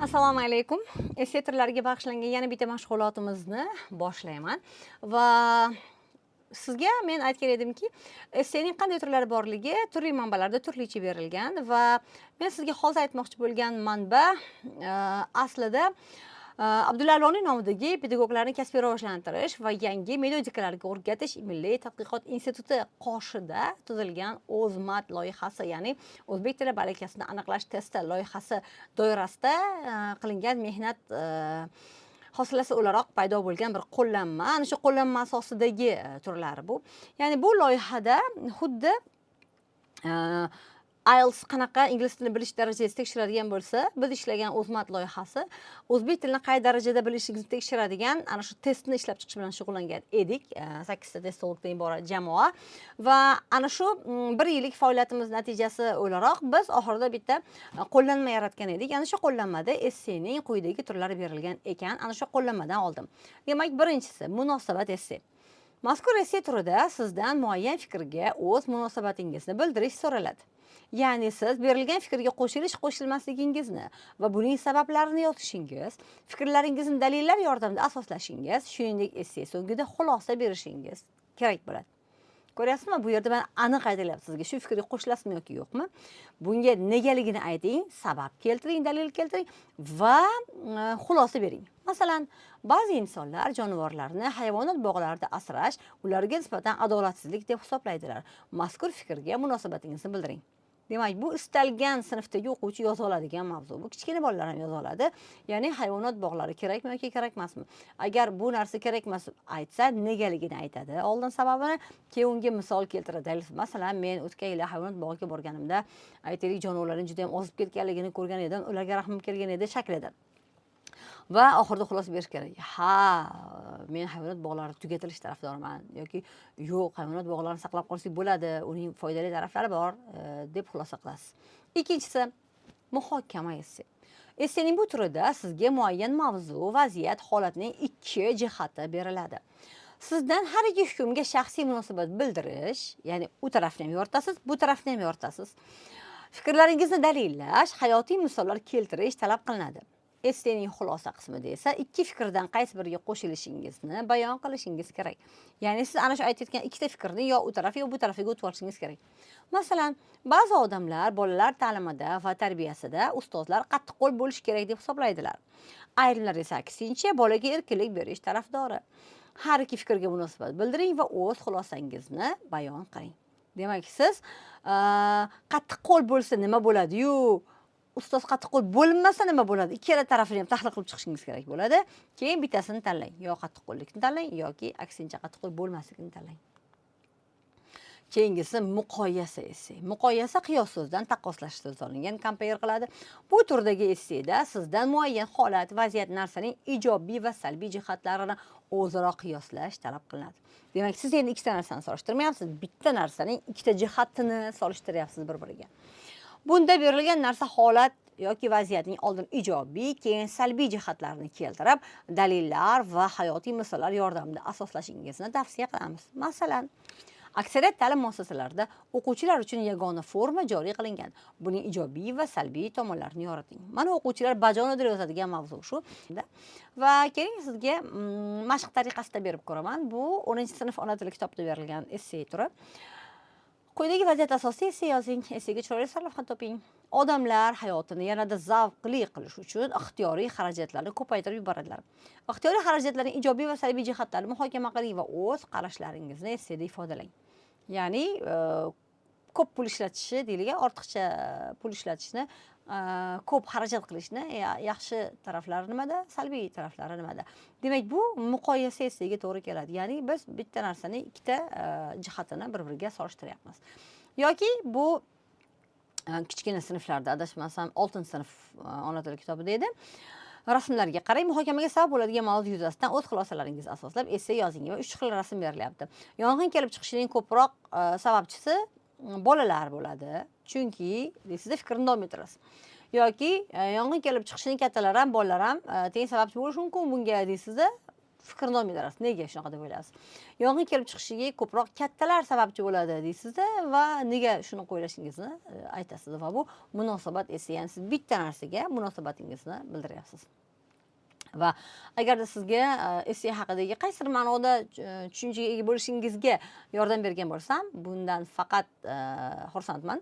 Assalomu alaykum. Esse turlariga bag'ishlangan yana bitta mashg'ulotimizni boshlayman va sizga men aytgan edimki, essening qanday turlari borligi turli manbalarda turlicha berilgan va men sizga hozir aytmoqchi bo'lgan manba aslida Abdulla Avloniy nomidagi pedagoglarni kasbiy rivojlantirish va yangi metodikalarga o'rgatish milliy tadqiqot instituti qoshida tuzilgan O'zMat loyihasi, ya'ni o'zbek tili malakasini aniqlash testi loyihasi doirasida qilingan mehnat hosilasi o'laroq paydo bo'lgan bir qo'llanma. Ana shu qo'llanma asosidagi turlari bu. Ya'ni bu loyihada xuddi IELTS qanaqa ingliz tilini bilish darajasini tekshiradigan bo'lsa, biz ishlagan O'zMat loyihasi o'zbek tilini qay darajada bilishingizni tekshiradigan ana shu testni ishlab chiqish bilan shug'ullangan edik. Sakkizta testologdan iborat jamoa va ana shu bir yillik faoliyatimiz natijasi o'laroq biz oxirida bitta qo'llanma yaratgan edik. Ana shu qo'llanmada essening quyidagi turlari berilgan ekan. Ana shu qo'llanmadan oldim. Demak, birinchisi munosabat esse. Mazkur esse turida sizdan muayyan fikrga o'z munosabatingizni bildirish so'raladi. Ya'ni siz berilgan fikrga qo'shilish, qo'shilmasligingizni va buning sabablarini yozishingiz, fikrlaringizni dalillar yordamida asoslashingiz, shuningdek, esse so'ngida xulosa berishingiz kerak bo'ladi. Ko'ryapsizmi, bu yerda mana aniq aytilyapti sizga: shu fikrga qo'shilasizmi yoki yo'qmi, bunga negaligini ayting, sabab keltiring, dalil keltiring va xulosa bering. Masalan, ba'zi insonlar jonivorlarni hayvonot bog'larida asrash ularga nisbatan adolatsizlik deb hisoblaydilar. Mazkur fikrga munosabatingizni bildiring. Demak, bu istalgan sinfdagi o'quvchi yoza oladigan mavzu. Bu kichkina bolalar ham yoza oladi. Ya'ni hayvonot bog'lari kerakmi yoki kerak emasmi? Agar bu narsa kerak emas aytsa, negaligini aytadi oldin, sababini, keyin unga misol keltiradi. Masalan, men o'tgan yili hayvonot bog'iga borganimda, aytaylik, jonivorlarning juda yam ozib ketganligini ko'rgan edim, ularga rahmim kelgan edi shaklida. Va oxirida xulosa berish kerak: ha, men hayvonot bog'lari tugatilishi tarafdoriman yoki yo'q, hayvonot bog'larini saqlab qolsak bo'ladi, uning foydali taraflari bor, deb xulosa qilasiz. Ikkinchisi muhokama esse. Essening bu turida sizga muayyan mavzu, vaziyat, holatning ikki jihati beriladi. Sizdan har ikki hukmga shaxsiy munosabat bildirish, ya'ni u tarafni ham yoritasiz, bu tarafni ham yoritasiz, fikrlaringizni dalillash, hayotiy misollar keltirish talab qilinadi. Essening xulosa qismida esa ikki fikrdan qaysi biriga qo'shilishingizni bayon qilishingiz kerak. Ya'ni siz ana shu aytayotgan ikkita fikrni yo u taraf, yo bu tarafiga o'tib olishingiz kerak. Masalan, ba'zi odamlar bolalar ta'limida va tarbiyasida ustozlar qattiqqo'l bo'lishi kerak deb hisoblaydilar. Ayrimlar esa aksincha, bolaga erkinlik berish tarafdori. Har ikki fikrga munosabat bildiring va o'z xulosangizni bayon qiling. Demak, siz qattiqqo'l bo'lsa nima bo'ladiyu, ustoz qattiqqo'l bo'lmasa nima bo'ladi, ikkala tarafini ham tahlil qilib chiqishingiz kerak bo'ladi. Keyin bittasini tanlang: yo qattiqqo'llikni tanlang yoki aksincha, qattiqqo'l bo'lmaslikni tanlang. Keyingisi muqoyasa esse. Muqoyasa qiyos so'zidan, taqqoslash so'zidan olingan, compare qiladi. Bu turdagi esseda sizdan muayyan holat, vaziyat, narsaning ijobiy va salbiy jihatlarini o'zaro qiyoslash talab qilinadi. Demak, siz endi ikkita narsani solishtirmayapsiz, bitta narsaning ikkita jihatini solishtiryapsiz bir biriga. Bunda berilgan narsa, holat yoki vaziyatning oldin ijobiy, keyin salbiy jihatlarini keltirib, dalillar va hayotiy misollar yordamida asoslashingizni tavsiya qilamiz. Masalan, aksariyat ta'lim muassasalarida o'quvchilar uchun yagona forma joriy qilingan. Buning ijobiy va salbiy tomonlarini yoriting. Mana, o'quvchilar bajonidil yozadigan mavzu shu. Va keling, sizga mashq tariqasida berib ko'raman. Bu 10-sinf ona tili kitobida berilgan esse turi. Quyidagi vaziyat asosida esse yozing. Essega chiroyli sarlavha toping. Odamlar hayotini yanada zavqli qilish uchun ixtiyoriy xarajatlarni ko'paytirib yuboradilar. Ixtiyoriy xarajatlarning ijobiy va salbiy jihatlarini muhokama qiling va o'z qarashlaringizni esseda ifodalang. Ya'ni ko'p pul ishlatishi deyilgan, ortiqcha pul ishlatishni, ko'p xarajat qilishni yaxshi taraflari nimada, salbiy taraflari nimada? Demak, bu muqoyasa essega to'g'ri keladi. Ya'ni biz bitta narsani ikkita jihatini bir biriga solishtiryapmiz. Yoki bu kichkina sinflarda, adashmasam, oltinchi sinf ona tili kitobida edi. Rasmlarga qarang, muhokamaga sabab bo'ladigan mavzu yuzasidan o'z xulosalaringizni asoslab esse yozing va uch xil rasm berilyapti. Yong'in kelib chiqishining ko'proq sababchisi bolalar bo'ladi, chunki deysizda, fikrni davom ettirasiz. Yoki yong'in kelib chiqishining kattalar ham, bolalar ham teng sababchi bo'lishi mumkin bunga deysizda, Fikrni olib berasiz, nega shunaqa deb o'ylaysiz? Yong'in kelib chiqishiga ko'proq kattalar sababchi bo'ladi deysizda va nega shuni o'ylashingizni aytasiz va bu munosabat esa, ya'ni siz bitta narsaga munosabatingizni bildiryapsiz. Va agarda sizga esse haqidagi qaysidir ma'noda tushunchaga ega bo'lishingizga yordam bergan bo'lsam, bundan faqat xursandman.